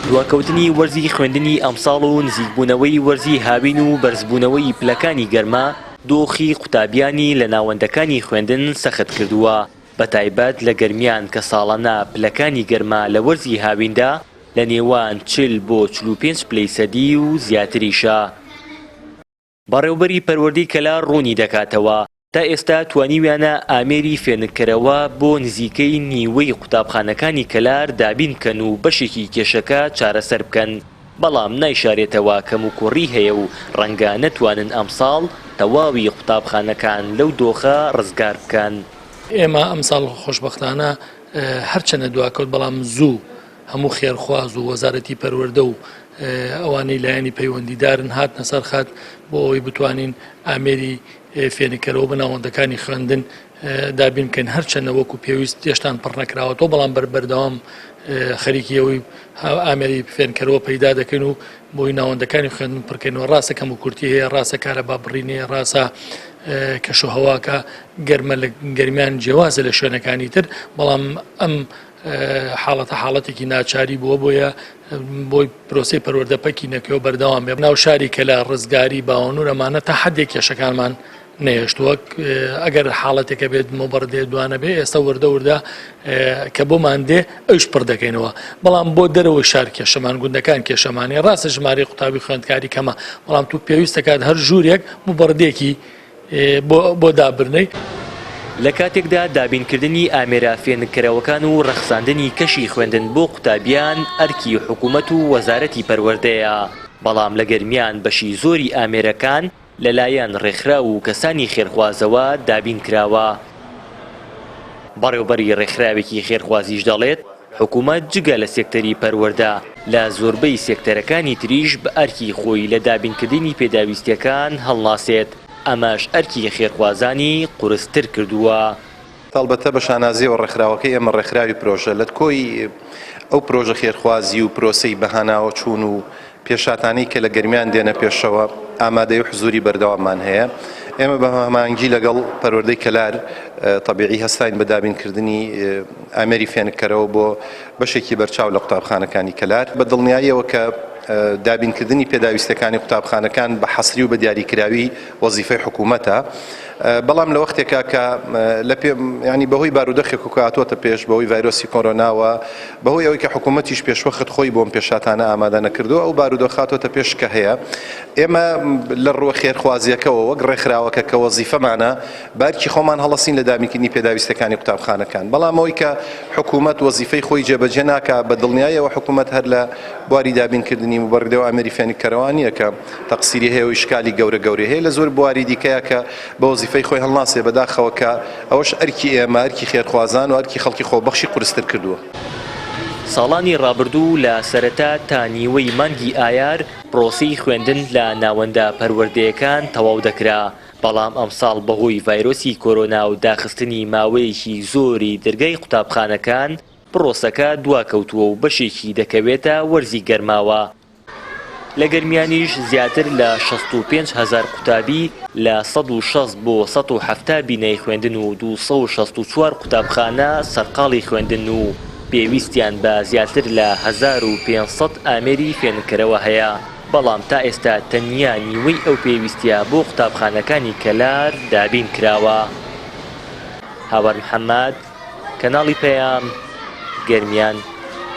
دواکەوتنی وەرزی خوێندنی ئەمساڵ و نزیکبوونەوەی وەرزی هاوین و بەرزبوونەوەی پلەکانی گەرما دۆخی قوتابیانی لە ناوەندەکانی خوێندن سەخت کردووە، بەتایبەت لە گەرمیان کە ساڵانە پلەکانی گەرما لە وەرزی هاویندا لە نێوان 40 بۆ 45 پلەی سەدی و زیاتریشە. بەڕێوبەری پەروەردەی کەلار ڕوونی دەکاتەوە، تا ئێستا توانیویانە ئامێری فێنککەرەوە بۆ نزیکەی نیوەی قوتابخانەکانی کەلار دابین بکەن و بەشێکی کێشەکە چارەسەر بکەن، بەڵام نایشارێتەوە کەموکوڕی هەیە و ڕەنگە نەتوانن ئەمساڵ تەواوی قوتابخانەکان لەو دۆخە ڕزگار بکەن. ئێمە ئەمساڵ خۆشبەختانە هەرچەندە دواکەوت بەڵام زوو هەموو خێرخواز و وەزارەتی پەروەردە و ئەوانەی لایەنی پەیوەندیدارن هاتنە سەر خەت بۆ ئەوەی بتوانین ئامێری فێنککەرەوە بە ناوەندەکانی خوێندن دابین بکەین هەرچەندە وەکو پێویست هێشتان پڕ نەکراوەتەوە بەڵام بەر بەردەوام خەریکی ئەوەی ئامێری فێنکەرەوە پەیدا دەکەین و بۆی ناوەندەکانی خوێندن پڕکەینەوە ڕاستە کەم و کورتی هەیە ڕاستە کارەبا بڕینێ ڕاستە کەشوهەواکە گەرمە لە گەرمیان جیاوازە لە شوێنەکانی تر بەڵام ئەم حاڵەتە حاڵەتێکی ناچاری بووە بۆیە بۆی پرۆسەی پەروەردە پەکی نەکەوە بەردەوام بێ ناو شاری کەلا ڕزگاری باوەنور ئەمانە تا حدێک کێشەکانمان نەهێشت وەک ئەگەر حاڵەتێکە بێت مۆبەڕدێ دوانە بێ ئێستا وردە وردە کە بۆمان دێ ئەوش پڕ دەکەینەوە بەڵام بۆ دەرەوەی شار کێشەمان گوندەکان کێشەمانی ڕاستە ژمارەی قوتابی خوێندکاری کەمە بەڵام تو پێویستەکات هەر ژوورێک مبەڕدێکی بۆ دابنێی. لە کاتێکدا دابینکردنی ئامێرە فێنککەرەوەکان و ڕەخساندنی کەشی خوێندن بۆ قوتابیان ئەرکی حکومەت و وەزارەتی پەروەردەیە، بەڵام لە گەرمیان بەشی زۆری ئامێرەکان لەلایەن ڕێکخراو و کەسانی خێرخوازەوە دابینکراوە. بەڕێوبەری ڕێکخراوێکی خێرخوازیش دەڵێت، حکومەت جگە لە سێکتەری پەروەردە، لە زۆربەی سێکتەرەکانی تریش بە ئەرکی خۆی لە دابینکردنی پێداویستییەکان هەڵناسێت، ئەمەش ئەرکی خێرخوازانی قورستر کردووە. هەڵبەتە بە شانازییەوە ڕێکخراوەکەی ئێمە ڕێکخراوی پرۆژە لە کۆی ئەو پرۆژە خێرخوازی و پرۆسەی بەهاناوەچوون و پێشهاتانەی کە لە گەرمیان دێنە پێشەوە ئامادەی و حزوری بەردەواممان هەیە. ئێمە بە هەماهەنگی لەگەڵ پەروەردەی کەلار تەبیعی هەستاین بە دابینکردنی ئامێری فێنککەرەوە بۆ بەشێکی بەرچاو لە قوتابخانەکانی کەلار. بە دڵنیاییەوە کە دابینکردنی پێداویستیەکانی قوتابخانەکان بە حەسری و بە دیاریکراوی وەزیفەی حکوومەتە. بەڵام لە وەختێکا کە لە پێ یانی بەهۆی بارودەخێک کە هاتووەتە پێش بەهۆی ڤایرۆسی کۆرۆناوە بەهۆی ئەوەی کە حکوومەتیش پێشوەخت خۆی بۆم پێشهاتانە ئامادە نەکردووە ئەو بارودۆخە هاتووەتە پێش کە هەیە ئێمە لە ڕووە خێرخوازییەکەوە وەک ڕێکخراوەکە کە وەزیفەمانە بارکی خۆمان هەڵەسین لە دابینکردنی پێداویستەکانی قوتابخانەکان بەڵام ئەوەی کە حکوومەت وەزیفەی خۆی جێبەجێ ناکا بە دڵنیایەوە حکوومەت هەر لە بواری دابینکردنی موبەڕیدە و ئامێری فێنککەرەوە نییە کە تەقسیری هەیە و ئیشکالی گەورە گەورەی هەیە لە زۆر بواری دیکەیا کە بە وەزیفەی خۆی هەڵناسێ بەداخەوە کە ئەوەش ئەرکی ئێمە ئەرکی خێرخوازان و ئەرکی خەڵکی خۆبەخشی قورستر کردووە. ساڵانی ڕابردوو لە سەرەتا تا نیوەی مانگی ئایار پرۆسەی خوێندن لە ناوەندە پەروەردەیەکان تەواو دەکرا، بەڵام ئەمساڵ بەهۆی ڤایرۆسی کۆرۆنا و داخستنی ماوەیەکی زۆری دەرگای قوتابخانەکان پرۆسەکە دواکەوتووە و بەشێکی دەکەوێتە وەرزی گەرماوە. لە گەرمیانیش زیاتر لە 65 هەزار قوتابی لە 160 بۆ 170 بینای خوێندن و 264 قوتابخانە سەرقاڵی خوێندنن و پێویستیان بە زیاتر لە 1500 ئامێری فێنککەرەوە هەیە، بەڵام تا ئێستا تەنیا نیوەی ئەو پێویستییە بۆ قوتابخانەکانی کەلار دابین کراوە. هاوار محەمەد، کەناڵی پەیام، گەرمیان.